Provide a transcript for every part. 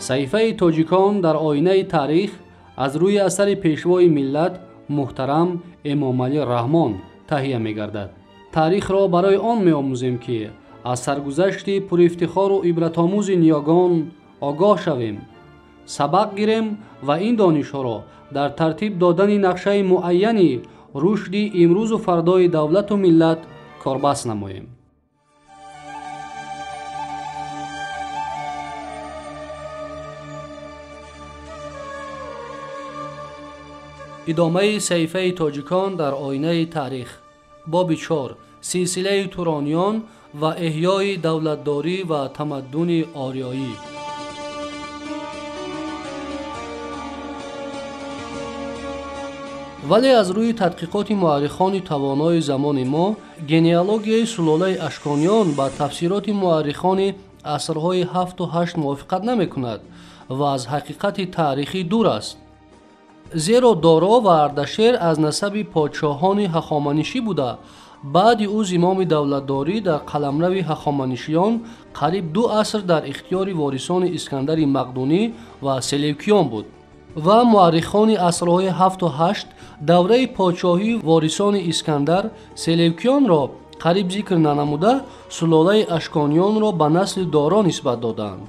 Саҳифаи тоҷикон дар оинаи таърих аз рӯи асари пешвои миллат муҳтарам Эмомалӣ Раҳмон таҳия мегардад. Таърихро барои он меомӯзем, ки аз саргузашти пурифтихору ибратомӯзи ниёгон огоҳ шавем, сабақ гирем ва ин донишҳоро дар тартиб додани нақшаи муайяни рушди имрӯзу фардои давлату миллат корбаст намоем. Идомаи саҳифаи тоҷикон дар оинаи таърих. Боби 4. Силсилаи турониён ва эҳёи давлатдорӣ ва тамаддуни ориёӣ. Вале аз рӯи тадқиқоти муаррихони тавонои замони мо, генеалогияи сулолаи ашкониён ба тафсироти муаррихони асрҳои 7 8 мувофиқат намекунад ва аз ҳақиқати таърихӣ дур аст. Зеро Доро ва Ардашер аз насаби подшоҳони ҳахоманишӣ буда, баъди ӯ зимоми давлатдорӣ дар қаламрави ҳахоманишиён қариб 2 аср дар ихтиёри ворисони Искандари Мақдунӣ ва Селевкиён буд. Ва муаррихони асрҳои 7 8 давраи подшоҳии ворисони Искандар Селевкиёнро қариб зикр нанамуда, сулолаи ашкониёнро ба насли Доро нисбат доданд.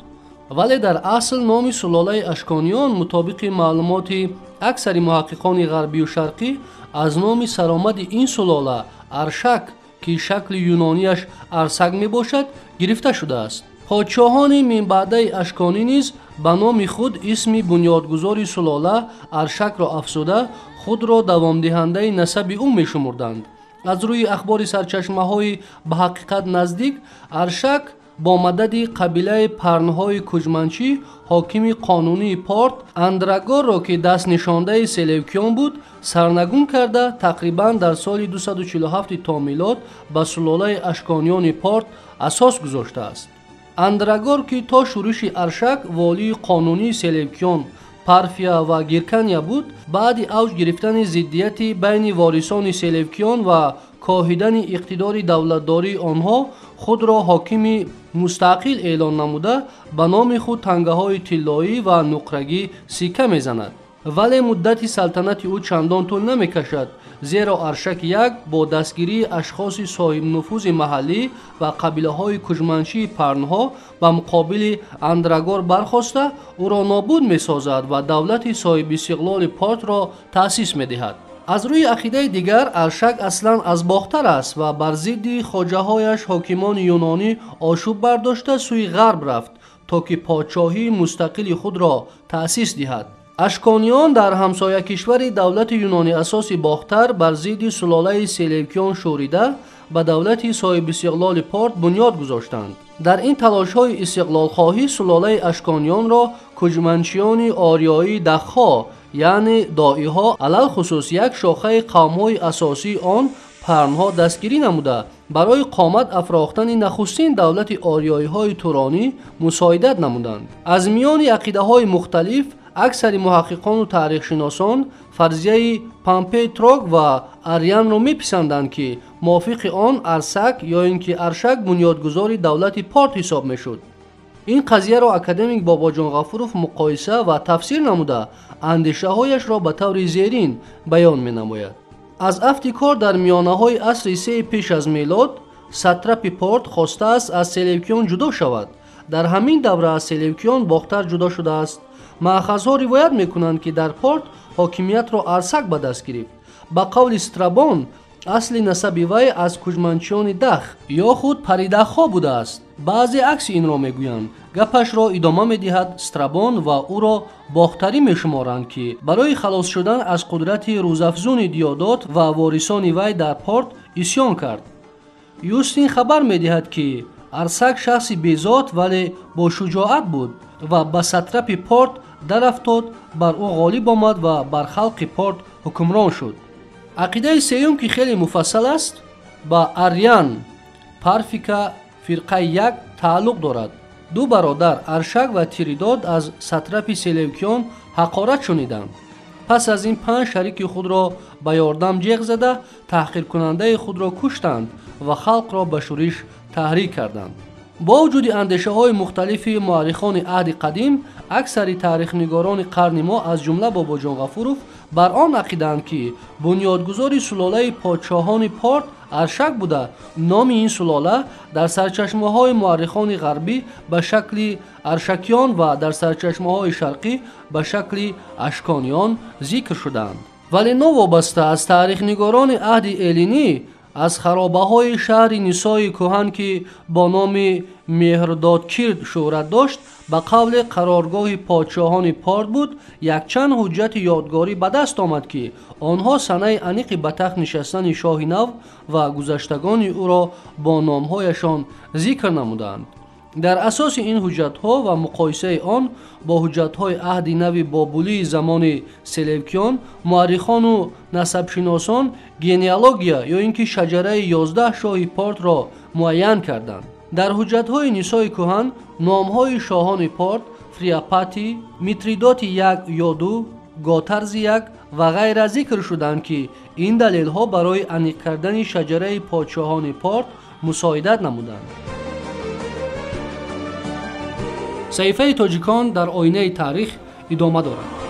Вале дар асл номи сулолаи ашкониён мутобиқи маълумоти аксари муҳаққиқони ғарбию шарқӣ аз номи саромади ин сулола Аршак, ки шакли юнонияш Арсак мебошад, гирифта шудааст. Подшоҳони минбаъдаи ашконӣ низ ба номи худ исми бунёдгузори сулола Аршакро афзуда, худро давомдиҳандаи насаби ӯ мешумурданд. Аз рӯи ахбори сарчашмаҳои ба ҳақиқат наздик, Аршак бо мадади қабилаи парнҳои куҷманчӣ ҳокими қонунии Порт Андрагорро, ки дастнишондаи Селевкиён буд, сарнагун карда тақрибан дар соли 247 то милод ба сулолаи ашкониёни Порт асос гузоштааст. Андрагор, ки то шӯриши Аршак волии қонунии Селевкиён, Парфия ва Гиркания буд, баъди авҷ гирифтани зиддияти байни ворисони Селевкиён ва коҳидани иқтидори давлатдории онҳо худро ҳокими мустақил эълон намуда, ба номи худ тангаҳои тиллоӣ ва нуқрагӣ сикка мезанад. Вале муддати салтанати ӯ чандон тӯл намекашад, зеро Аршак як бо дастгирии ашхоси соҳибнуфузи маҳаллӣ ва қабилаҳои куҷманчии парнҳо ба муқобили Андрагор бархоста, ӯро нобуд месозад ва давлати соҳибистиқлоли Портро таъсис медиҳад. Аз рӯи ақидаи дигар, Аршак аслан аз Бохтар аст ва бар зидди хоҷаҳояш ҳокимони юнонӣ ошӯб бардошта сӯи ғарб рафт, то ки подшоҳии мустақили худро таъсис диҳад. Ашкониён дар ҳамсоякишвари давлати юнони асоси Бохтар бар зидди сулолаи Селевкиён шӯрида ба давлати соҳибистиқлоли Порт бунёд гузоштанд. Дар ин талошҳои истиқлолхоҳӣ сулолаи ашкониёнро куҷманчиёни ориёии дахҳо, яъне доиҳо, алалхусус як шохаи қавмҳои асосии он парнҳо дастгирӣ намуда, барои қомат афрохтани нахустин давлати ориёиҳои туронӣ мусоидат намуданд. Аз миёни ақидаҳои мухталиф аксари муҳаққиқону таърихшиносон фарзияи Помпей Трог ва Аррианро меписанданд, ки мувофиқи он Арсак ё ин ки Аршак бунёдгузори давлати Порт ҳисоб мешуд. Ин қазияро академик Бобоҷон Ғафуров муқоиса ва тафсир намуда, андешаҳояшро ба таври зерин баён менамояд. Аз афти кор дар миёнаҳои асри 3 пеш аз мелод сатрапи Порт хостааст аз Селевкиён ҷудо шавад. Дар ҳамин давра аз Селевкиён Бохтар ҷудо шудааст. Маъхазҳо ривоят мекунанд, ки дар Порт ҳокимиятро Арсак ба даст гирифт. Ба қавли Страбон, асли насаби вай аз куҷманчиёни дах ё худ паридахҳо будааст. Баъзе акси инро мегӯянд. Гапашро идома медиҳад Страбон ва ӯро бохтарӣ мешуморанд, ки барои халос шудан аз қудрати рӯзафзуни Диодот ва ворисони вай дар Порт исён кард. Юстин хабар медиҳад, ки Арсак шахси безот, вале бо шуҷоат буд ва ба сатрапи Порт дарафтод, бар ӯ ғолиб омад ва бар халқи Порт ҳукмрон шуд. Ақидаи сеюм, ки хеле муфассал аст, ба Арриан, Парфика фирқаи 1 тааллуқ дорад. Ду бародар Аршак ва Тиридод аз сатрапи Селевкиён ҳақорат шуниданд. Пас аз ин 5 шарики худро ба ёрдам ҷеғ зада, таҳқиркунандаи худро куштанд ва халқро ба шӯриш таҳрик карданд. Бо вуҷуди андешаҳои мухталифи муаррихони аҳди қадим, аксари таърихнигорони қарни мо, аз ҷумла Бобоҷон Ғафуров, бар он ақидаанд, ки бунёдгузори сулолаи подшоҳони Порт Аршак буда, номи ин сулола дар сарчашмаҳои муаррихони ғарбӣ ба шакли Аршакиён ва дар сарчашмаҳои шарқӣ ба шакли Ашкониён зикр шудаанд. Вале новобаста аз таърихнигорони аҳди эллинӣ, аз харобаҳои шаҳри Нисои кӯҳан, ки бо номи Меҳрдодкирд шӯҳрат дошт, ба қавле қароргоҳи подшоҳони Порт буд, якчанд ҳуҷҷати ёдгорӣ ба даст омад, ки онҳо санаи аниқи ба тахт нишастани шоҳи нав ва гузаштагони ӯро бо номҳояшон зикр намуданд. Дар асоси ин ҳуҷҷатҳо ва муқоисаи он бо ҳуҷҷатҳои аҳди нави бобулии замони Селевкиён, муаррихону насабшиносон генеалогия ё ин ки шаҷараи 11 шоҳи Портро муайян карданд. Дар ҳуҷҷатҳои Нисои кӯҳан номҳои шоҳони Порт Фриапати, Митридоти 1 ё 2, Готарзи 1 ва ғайра зикр шуданд, ки ин далелҳо барои аниқ кардани шаҷараи подшоҳони Порт мусоидат намуданд. Саҳифаи тоҷикон дар оинаи таърих идома дорад.